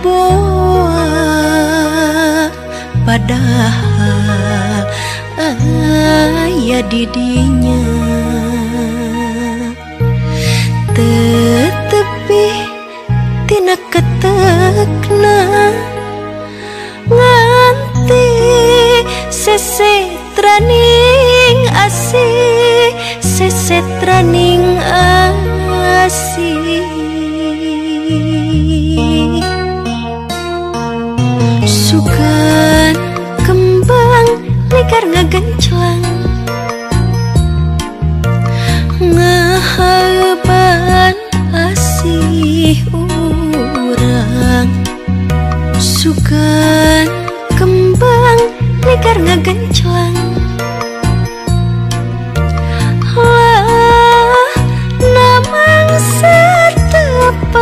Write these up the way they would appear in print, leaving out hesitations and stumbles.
boa padahal aya di dinya tetepi tina ketekna nganti sesetraning asih sesetraning asih sugan kembang ligar ngagenclang ngahaban asih urang sugan kembang ligar ngagenclang lah namang satepang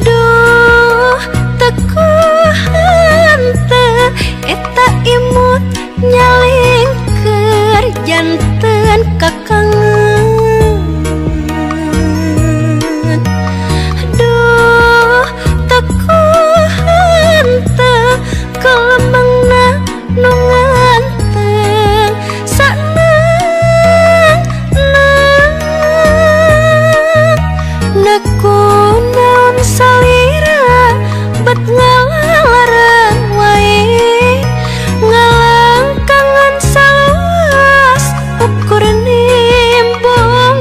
duh teku henteu eta imut nyalingker janten kakangen duh teku henteu kelembangna nu nganteng saneng neng neku naon salira bet ngalalarang wae ngalangkangan saluas ukur nimbongan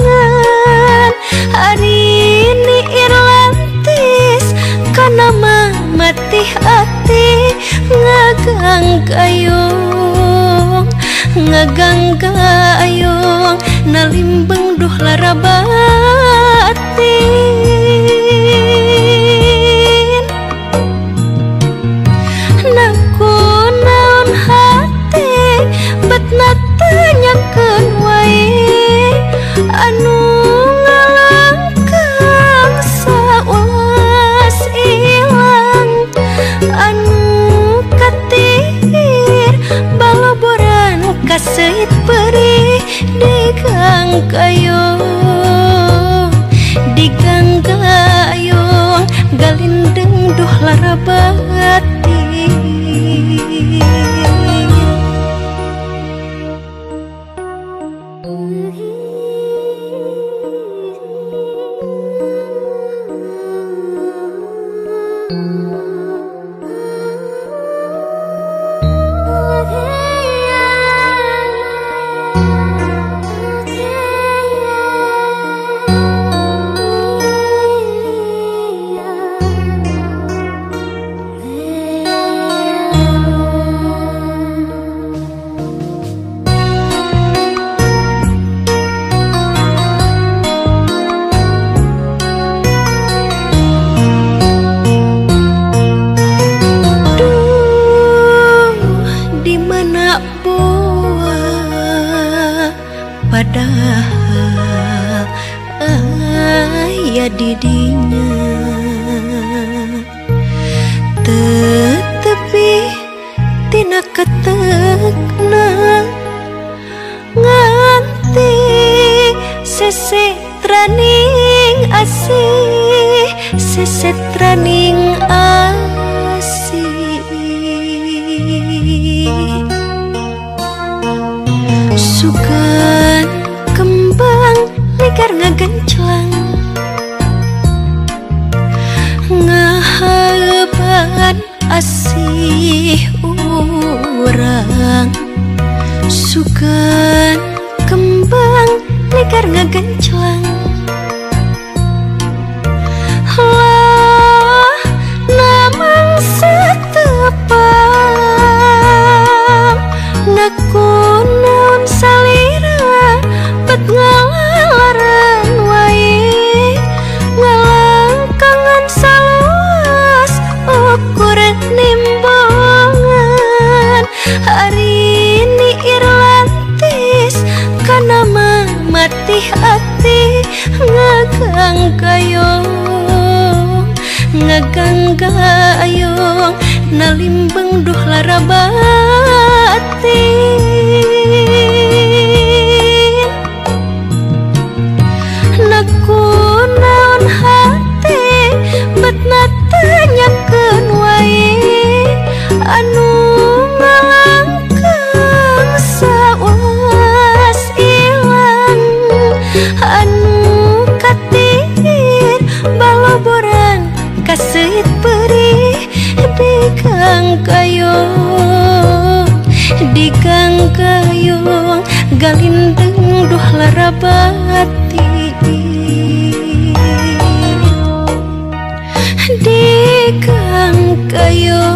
hari ini irlantis kana matih ati ngagang gayung ngagang gayung nalimbeng duh lara batin naku naon hati bet natanyakeun wae anu ngalangkang saulas ilang anu katir baloboran kaseuit perih digang gayung digang gayung galindeng duh lara batin. Padahal aya di dinya tetepi tina ketekna nganti sesetraning asih sesetraning asih sugan kembang ligar ngagenclang ngahaban asih urang sugan kembang ligar ngagenclang lah namang satepang naku naon salira bet ngalaran wae ngalangkangan saluas ukur nimbongan hari ini irlantis kana matih ati ngagang gayung ngagang gayung nalimbeng duh lara batin naku naon hati. Galindeng duh larabati di kang kayo.